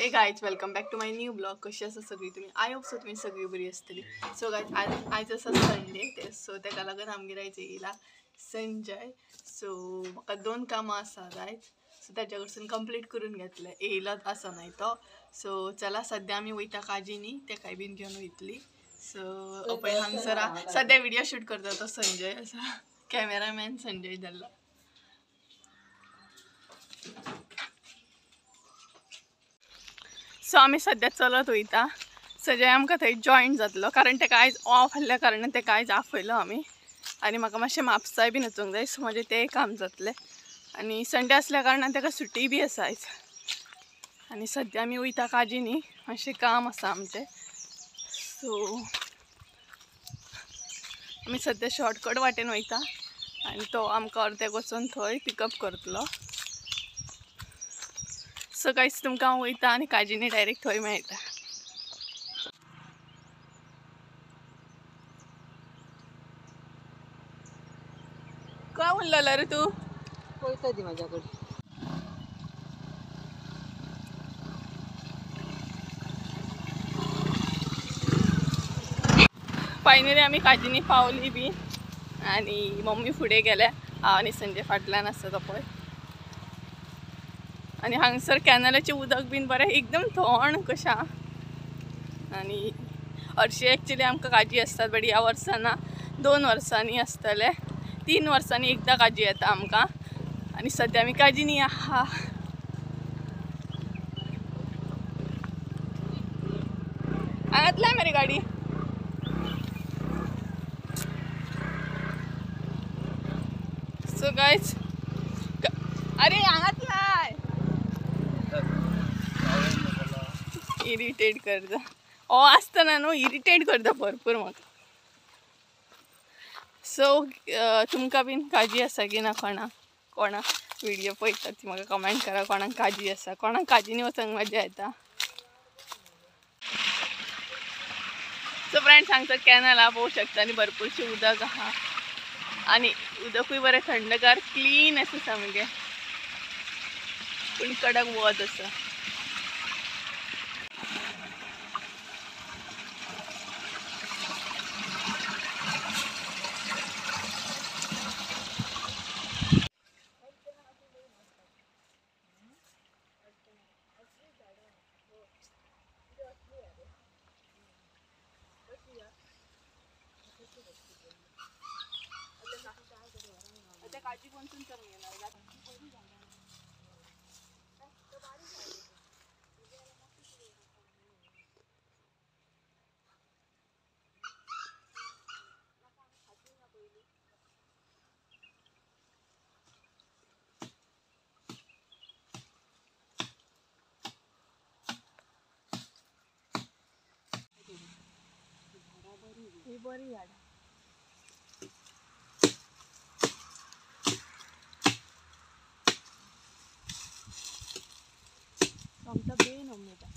Hey guys, welcome back to my new blog. कशी आसा सगळी तुमी? I hope so तुमी सगळी बरी आसतली. सो गायज, आयज आसा संडे, ते सो तेका लागून आमगेर आयज येयला संजय. सो म्हाका दोन कामां आसा आयज, सो ताच्या कडसून कंप्लीट करून घेतलें, येयलाच आसा न्हय तो. सो चला सद्या आमी वयता काजीनी, तेकाय बीन घेवन वयतली. सो पळय हांगसर सद्या व्हिडियो शूट करता तो संजय आसा, कॅमेरामॅन संजय जाल्लो. सो आमी सद्या चलत वयता. संजय आमकां थंय जॉयन जातलो, कारण तेका आयज ऑफ आसल्या कारणान तेका आयज आपयलो आमी. आनी म्हाका मातशें म्हापसाय बीन वचूंक जाय, सो म्हाजें तें काम जातलें. आनी संडे आसल्या कारणान तेका सुटी बी आसा आयज. आनी सद्या आमी वयता काजीनी, मातशें काम आसा आमचें. सो आमी सद्या शॉर्टकट वाटेन वयता आनी तो आमकां अर्द्याक वचून थंय पिकअप करतलो. सो गायज, तुमकां हांव वयता आनी काजीनी डायरेक्ट थंय मेळटा. काय उरलेलो रे तूं? पळयता ती म्हाज्या कडेन. फायनली आमी काजीनी पावली बी आनी मम्मी फुडें गेल्या, हांव आनी संजय फाटल्यान आसा तो पळय. आनी हांगसर कॅनलाचें उदक बीन बरें एकदम थंड कशें. आनी हरशीं एक्चुली आमकां काजी आसतात, बट ह्या वर्सा ना, 2 वर्सांनी आसतले, 3 वर्सांनी एकदां काजी येता आमकां. आनी सद्या आमी काजीनी आहा. हांगांतल्या मरे गाडी. सो गायज, अरे हांगांतलाय इरिटेट करता ओ आसतना न्हू, इरिटेट करता भरपूर म्हाका. सो तुमकां बीन काजी आसा की ना? कोणा कोणा व्हिडियो पळयता ती म्हाका कमेंट करा, कोणाक काजी आसा, कोणाक काजीनी वचूंक मजा येता. सो फ्रेंड्स, हांगसर कॅनल आहा, पळोवंक शकता. आनी भरपूरशें उदक आहा आनी उदकूय बरें थंडगार क्लीन आसा सामकें, पूण कडक वत आसा. काजी कोणतून करून येणार. ही बरी झाडां. सोमता बेन उमेदा.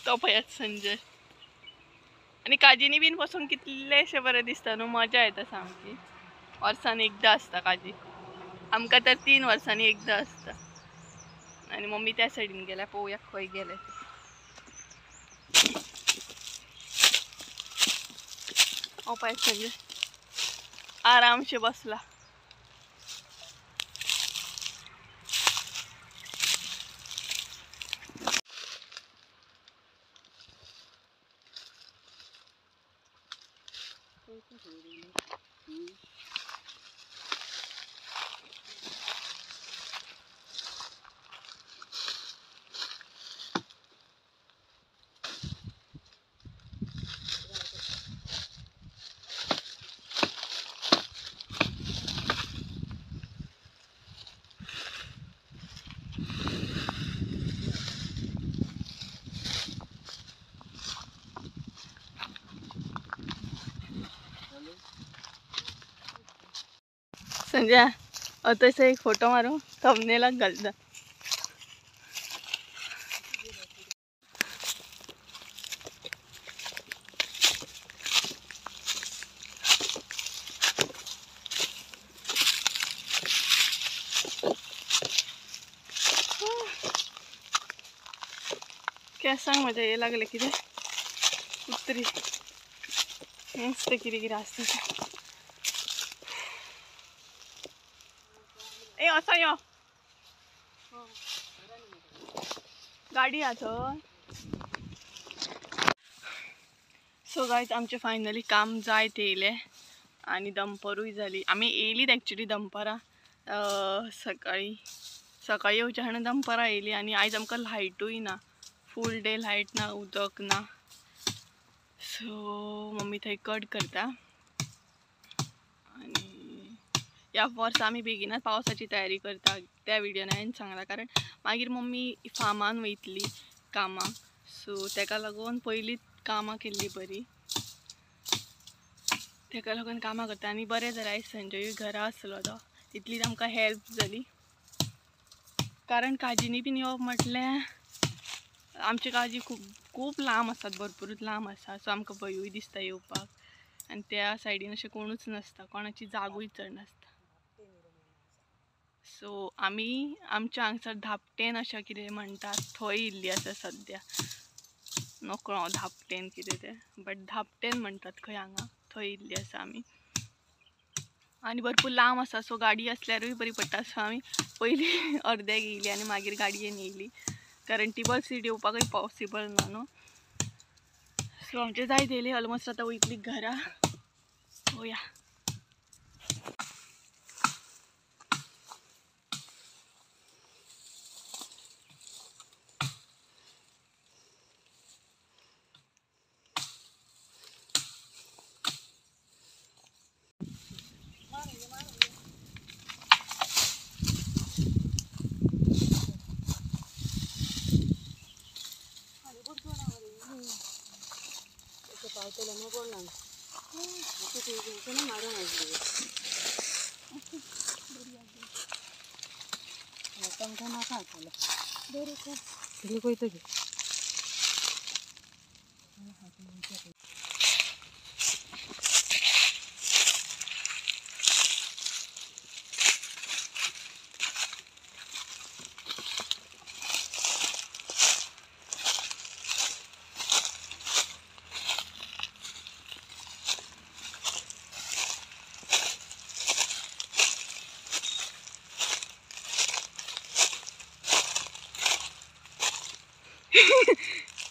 तो पळयात संजय. आनी काजीनी बीन बसून कितलेशें बरें दिसता न्हू, मजा येता सामकी. वर्सान एकदां आसता काजी आमकां, तर 3 वर्सांनी एकदां आसता. आनी मम्मी त्या सायडीन गेल्या, पळोवया खंय गेले. हो पळय संजय आरामशे बसला. संजय तसं एक फोटो मारू, थंबनेलाक घालता. केसांक म्हज्या हे लागले कितें कुत्री मस्त कितें कितें आसता. ए असो यो गाडी आहा थंय. सो गायज आमचें फायनली काम जायत येयलें आनी दनपारूय जाली. आमी येयलीत एक्चुली दनपारां सकाळी सकाळी येवच्या हाणून दनपारां येयली. आनी आयज आमकां लायटूय ना, फूल डे लायट ना, उदक ना. सो मम्मी थंय कट करता. आनी ह्या वर्सा आमी बेगीनच पावसाची तयारी करता त्या व्हिडियोन हांवें सांगलां, कारण मागीर मम्मी फामान वयतली कामाक. सो तेका लागून पयलींच कामां केल्ली बरी, तेका लागून कामां करता. आनी बरें जालें आयज संजयूय घरा आसलो तो, तितलीच आमकां हेल्प जाली. कारण काजींनी बीन येवप म्हटल्यार आमची काजी खूब खूब लांब आसात, भरपूरूच लांब आसा. सो आमकां भंयूय दिसता येवपाक. आनी त्या सायडीन अशें कोणूच नासता, कोणाची जागूय चड नासता. सो आमी आमच्या हांगसर धापटेन अशें कितें म्हणटात थंय येयल्ली आसा सद्या. नकळो हांव धापटेन कितें तें, बट धापटेन म्हणटात खंय हांगा, थंय येयल्ली आसा आमी. आनी भरपूर लांब आसा, सो गाडी आसल्यारूय बरी पडटा. सो आमी पयलीं अर्द्याक येयली आनी मागीर गाडयेन येयली, कारण टेबल सीट येवपाकूय पॉसिबल ना न्हू. सो आमचें जायत येयलें ऑलमोस्ट, आतां वयतली घरा. पळोवया.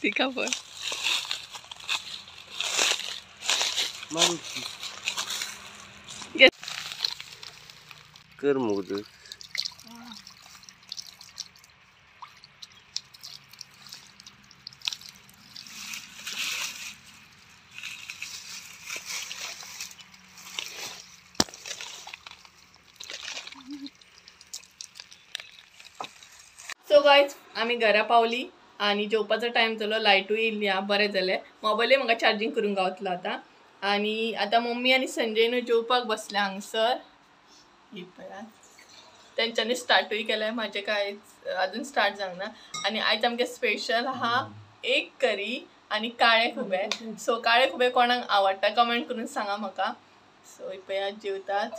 तिका पळय कर मुगो. सो गायज आमी घरा पावली आनी जेवपाचो टायम जालो, लायटूय येयल्ली आहा, बरें जालें. मोबायलूय म्हाका चार्जींग करूंक गावतलो आतां. आनी आतां मम्मी आनी संजय न्हू जेवपाक बसल्या हांगसर. ही पळयात तेंच्यांनी स्टार्टूय केलें, म्हाजें कांयच अजून स्टार्ट जावंक ना. आनी आयज आमगे स्पेशल आहा एक करी आनी काळे खुबे. सो काळे खुबे कोणाक आवडटा कमेंट करून सांगा म्हाका. सो ही पळयात जेवतात.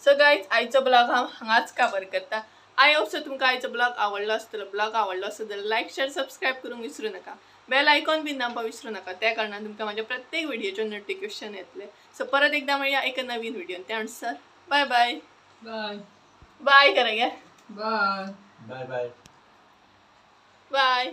सो गायज आयचो ब्लॉग हांव हांगाच काबर करता. I hope so तुमकां आयचो ब्लॉग आवडलो आसतलो. ब्लॉग आवडलो आसत जाल्यार लायक शेअर सबस्क्रायब करूंक विसरूं नाका. बेल आयकॉन बीन दामपाक विसरूं नाका, त्या कारणान तुमकां म्हाज्या प्रत्येक व्हिडियोचें नोटिफिकेशन येतलें. सो परत एकदां मेळया एका नवीन व्हिडियोन. त्या म्हणसर बाय बाय. बाय बाय करा गे. बाय बाय बाय बाय.